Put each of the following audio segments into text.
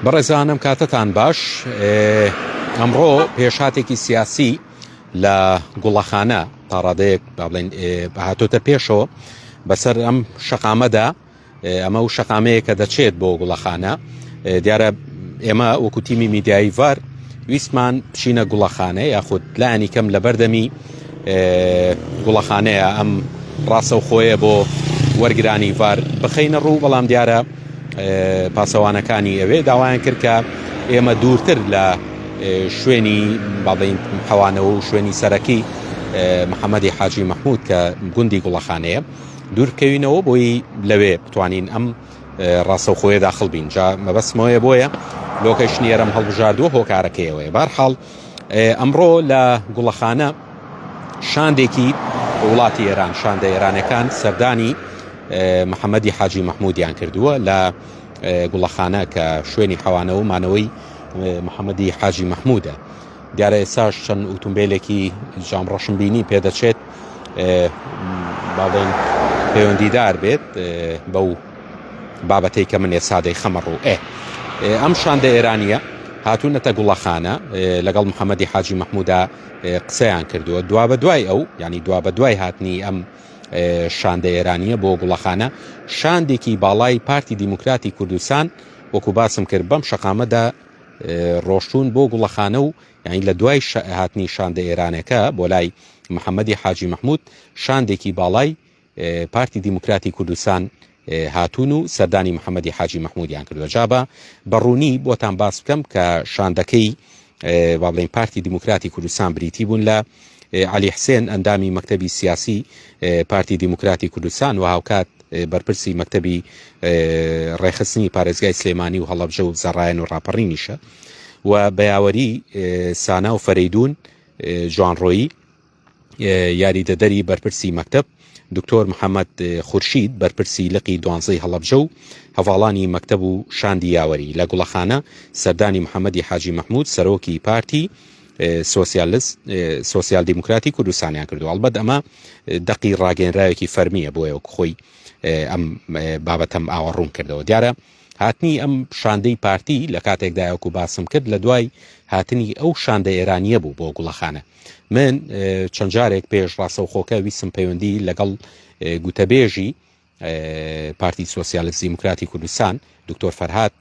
بەڕێزان ئەم کاتەتان باش ئەمڕۆ پێشهاتێکی سیاسی لە گوڵەخانە تاڕادەیەک با بڵێن هاتۆتە پێشەوە بەسەر ئەم شەقامەدا ئەمە و شەقامەیە کە دەچێت بۆ گوڵەخانە دیارە ئێمە وەکو تیمی میدیایی ڤار ویستمان بچینە گوڵەخانە یاخود لایەنی کەم لە بەردەمی گوڵەخانەیە ئەم ڕاستەوخۆیە بۆ وەرگرانی ڤار بخەینە ڕوو بەڵام دیارە پاسەوانەکانی ئەوێ داوایان کرد کە ئێمە دوورتر لە شوێنی باڵین حەوانەوە و شوێنی سەرەکی محەممەدی حاجی مححمود کە گوندی گوڵەخانەیە دوور بکەوینەوە بۆی لەوێ بتوانین ئەم ڕاستەوخۆیە داخل بین جا مەبەستمەوەیە بۆیە لۆکەیشنی ئێرەم هەڵبژاردووە هۆکارەکەیەوەیە بارحاڵ ئەمڕۆ لە گوڵەخانە شاندێکی وڵاتی ئێران شاندە ئێرانەکان سەردانی محەممەدی حاجی مححمودیان کردووە لە گوڵەخانە کە شوێنی حەوانەوە مانەوەی محەممەدی حاجی مححمودە دیارە ئێستاش چەند ئوتومبیلێکی جامڕەشم بینی پێدەچێت باڵێن پەیوەندیدار بێت بەو بابەتەی کە من ئێستا دەیخەمە ڕوو ئێ ئەم شاندە ئێرانیە هاتوونەتە گوڵەخانە لەگەڵ محەممەدی حاجی مححمودا قسەیان کردووە دوا بە دوای ئەو ینی دوا بە دوای هاتنی ئەم شاندە ئێرانیە بۆ گوڵەخانە شاندێکی باڵای پارتی دیموکراتی کوردستان وەکو باسم کرد بەم شەقامەدا ڕۆشتوون بۆ گوڵەخانە و یانی لە دوای هاتنی شاندە ئێرانەکە بۆ لای محەممەدی حاجی مەحموود شاندێکی باڵای پارتی دیموکراتی کوردستان هاتوون و سەردانی محەممەدی حاجی مەحمودیان کردووە جا بە بەڕوونی بۆتان باس بکەم کە شاندەکەی با بڵێین پارتی دیموکراتی کوردستان بریتی بوون لە عەلی حسێن ئەندامی مەکتەبی سیاسی پارتی دیموکراتی کوردستان و هاوکات بەرپرسی مەکتەبی ڕێکخستنی پارێزگای سلێمانی و هەڵەبجە و زەڕایەن و ڕاپەڕینیشە و بەیاوەری سانا و فەرەیدون جوانڕۆیی یاریدەدەری بەرپرسی مەکتەب دکتۆر محەممەد خورشید بەرپرسی لقی دوانزەی هەڵەبجە و هەڤاڵانی مەکتەب و شاندی یاوەری لە گوڵەخانە سەردانی محەممەدی حاجی مەحمود سەرۆکی پارتی سۆسیالست سۆسیال دیموکراتی کوردستانیان کردو ئەڵبەت ئەمە دەقی ڕاگەنراوێکی فەرمیە بۆیە وەک خۆی ئەم بابەتەم ئاوا ڕوون کردەوە دیارە هاتنی ئەم شاندەی پارتی لە کاتێکدا وەکو باسم کرد لە دوای هاتنی ئەو شاندە ئێرانیە بوو بۆ گوڵەخانە من چەند جارێک پێش ڕاستەوخۆکە ویستم پەیوەندی لەگەڵ گوتەبێژی پارتی سۆسیالست دیموکراتی کوردستان دکتۆر فەرهاد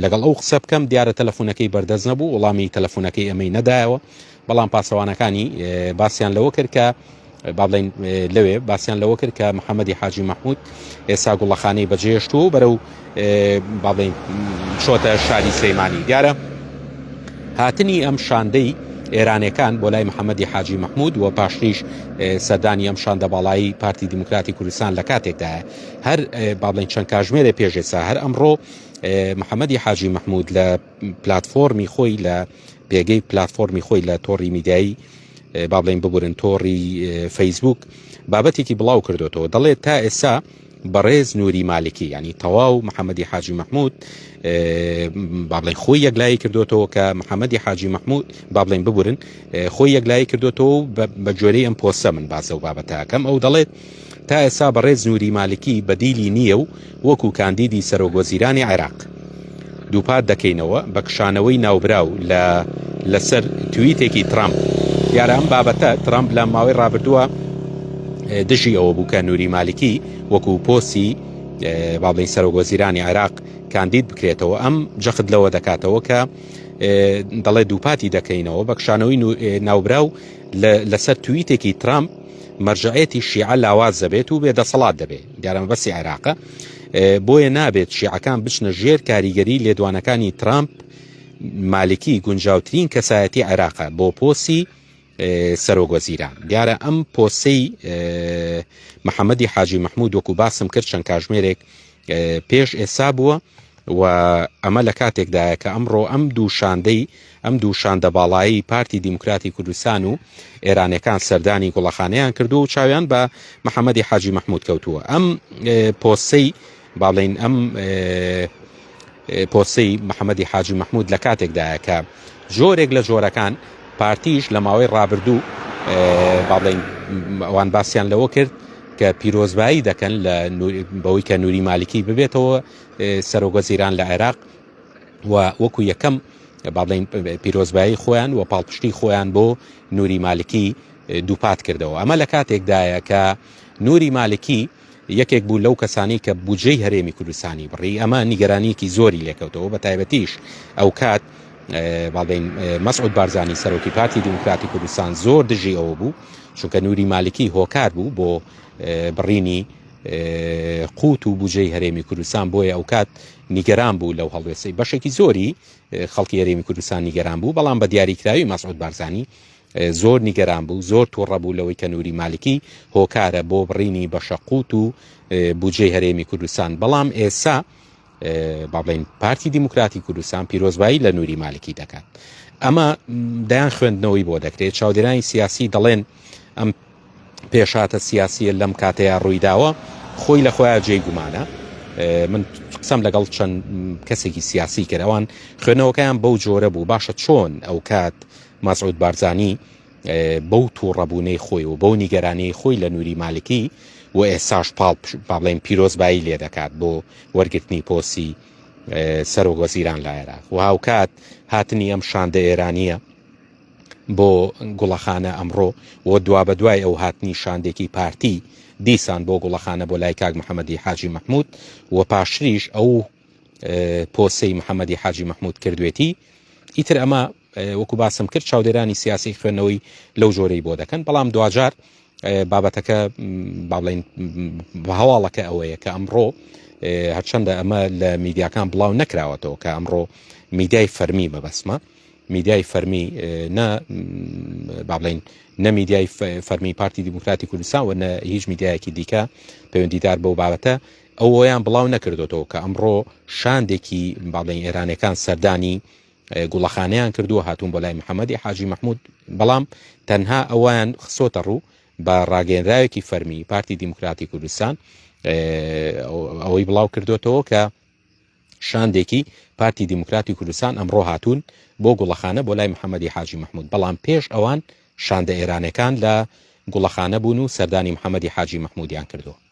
لەگەڵ ئەو قسە بکەم دیارە تەلەفۆنەکەی بەردەست نەبوو وەڵامی تەلەفۆنەکەی ئەمەی نەدایەوە بەڵام پاسەوانەکانی باسییان لەوە کرد کە با بڵێن لەوێ باسییان لەوە کرد کە محەممەدی حاجی مححمود ئێستا گوڵەخانەی بەجێشتووە و بەرەو با بڵێن چۆتە شاری سلەیمانی دیارە هاتنی ئەم شاندەی ئێرانەکان بۆ لای محەممەدی حاجی مححمود و پاشتریش سەردانی ئەم شاندە باڵایی پارتی دیموکراتی کوردستان لە کاتێکدایە هەر با بڵێن چەند کاژمێرێ پێش ئێستا هەر ئەمڕۆ محەممەدی حاجی مححمود لە پلتفۆرمی خۆی لە پێگەی پلتفۆرمی خۆی لە تۆڕی میدیایی با بڵێن ببورن تۆڕی فەیسبوک بابەتێکی بڵاو کردوتەوە دەڵێت تا ئێستا بەڕێز نوری مالکی ینی تەواو محەممەدی حاجی مححمود با بڵێن خۆی یەکلایی کردوتەوە کە محەممەدی حاجی مححمود با بڵێن ببورن خۆی یەکلایی کردوتەوە بە جۆرەی ئەم پۆستە من باسە و بابەتەکەم ئەو دەڵێت تا ئێستا بەڕێز نوری مالکی بەدیلی نییە و وەکو کاندیدی سەرۆکوەزیرانی عێراق دووپات دەکەینەوە بە کشانەوەی ناوبراو لە لەسەر تویتێکی ترامپ دیارە ئەم بابەتە ترامپ لە ماوەی ڕابردووە دژی ئەوە بوو کە نوری مالکی وەکو پۆستی با بڵێین سەرۆکوەزیرانی عێراق کاندید بکرێتەوە ئەم جەخت لەوە دەکاتەوە کە دەڵێ دووپاتی دەکەینەوە بە کشانەوەی ناوبراو لەسەر تویتێکی ترامپ مەرجەعێتی شیعە لاواز دەبێت و بێ دەسەڵات دەبێت دیارە مەبەستی عێراقە بۆیە نابێت شیعەکان بچنە ژێر کاریگەری لێدوانەکانی ترامپ مالکی گونجاوترین کەسایەتی عێراقە بۆ پۆسی سەرۆک وەزیران دیارە ئەم پۆسەی محەممەدی حاجی مححمود وەکو باسم کرد چەند کاژمێرێک پێش ئێسا بووە و ئەمە لە کاتێکدایە کە ئەمڕۆ ئەم دوو شاندەی ئەم دوو شاندە باڵایی پارتی دیموکراتی کوردستان و ئێرانەکان سەردانی گوڵەخانەیان کردو و چاویان بە محەممەدی حاجی مەحمود کەوتووە ئەم پۆسەی با بڵێین ئەم پۆسەی محەممەدی حاجی مەحمود لە کاتێکدایە کە جۆرێک لە جۆرەکان پارتیش لە ماوەی ڕابردوو با بڵێین ئەوان باسییان لەوە کرد کە پیرۆزبایی دەکەن لە بەوەی کە نوری مالکی ببێتەوە سەرۆک وەزیران لە عێراق. و وەکو یەکەم با بڵێین پیرۆزبایی خۆیان و پاڵپشتی خۆیان بۆ نوری مالکی دووپات کردەوە. ئەمە لە کاتێکدایە کە نوری مالکی یەکێک بوو لەو کەسانی کە بودجەی هەرێمی کوردستانی بڕی، ئەمە نیگەرانیەکی زۆری لێکەوتەوە بە تایبەتیش ئەو کات با بڵێین مەسعود بارزانی سەرۆکی پارتی دیموکراتی کوردستان زۆر دژی ئەوە بوو، چونکە نوری مالکی هۆکار بوو بۆ بڕینی قوت و بودجەی هەرێمی کوردستان، بۆیە ئەوکات نیگەران بوو لەو هەڵوێستەی بەشێکی زۆری خەڵکی هەرێمی کوردستان نیگەران بوو، بەڵام بە دیاریکراوی مەسعود بارزانی زۆر نیگەران بوو، زۆر توڕە بوو لەوەی کە نوری مالکی هۆکارە بۆ بڕینی بەشە قوت و بودجەی هەرێمی کوردستان، بەڵام ئێستا با بڵێین پارتی دیموکراتی کوردستان پیرۆزبایی لە نوری مالکی دەکات. ئەمە دەیان خوێندنەوەی بۆ دەکرێت، چاودێرانی سیاسی دەڵێن ئەم پێشهاتە سیاسیە لەم کاتەیا ڕوویداوە خۆی لە خۆیان جێی گومانە. من قسەم لەگەڵ چەند کەسێکی سیاسی کرد، ئەوان خوێندنەوەکەیان بەو جۆرە بوو باشە چۆن ئەو کات مەسعود بارزانی بەو تووڕەبوونەی خۆی و بەو نیگەرانیی خۆی لە نوری مالکی و ئێستاش پاڵ با بڵێین پیرۆزبایی لێ دەکات بۆ وەرگرتنی پۆستی سەرۆک وەزیران لە عێراق و هاوکات هاتنی ئەم شاندە ئێرانییە بۆ گوڵەخانە ئەمڕۆ و دوابەدوای ئەو هاتنی شاندێکی پارتی دیسان بۆ گوڵەخانە بۆ لای کاک محەممەدی حاجی مەحموود و پاشتریش ئەو پۆسەی محەممەدی حاجی مەحموود کردوێتی ئیتر ئەمە وەکو باسم کرد چاودێرانی سیاسی خوێندنەوەی لەو جۆرەی بۆ دەکەن، بەڵام دواجار بابەتەکە با بڵێین هەواڵەکە ئەوەیە کە ئەمڕۆ هەرچەندە ئەمە لە میدیاکان بڵاو نەکراوەتەوە کە ئەمڕۆ میدیای فەرمی مەبەسمە میدیای فەرمی نە با بڵێین نە میدیای فەرمی پارتی دیموکراتی کوردستان و نە هیچ میدیایەکی دیکە پەیوەندیدار بەو بابەتە ئەوەیان بڵاو نەکردوتەوە کە ئەمڕۆ شاندێکی با بڵێین ئێرانەکان سەردانی گوڵەخانەیان کردووە هاتوون بۆ لای محەممەدی حاجی مەحموود، بەڵام تەنها ئەوەیان خستۆتە ڕوو بە ڕاگەیەنراوێکی فەرمی پارتی دیموکراتی کوردستان ئەوەی بڵاو کردوێتەوە کە شاندێکی پارتی دیموکراتی کوردستان ئەمڕۆ هاتوون بۆ گوڵەخانە بۆ لای محەممەدی حاجی مەحموود، بەڵام پێش ئەوان شاندە ئێرانەکان لە گوڵەخانە بوون و سەردانی محەممەدی حاجی مەحموودیان کردووە.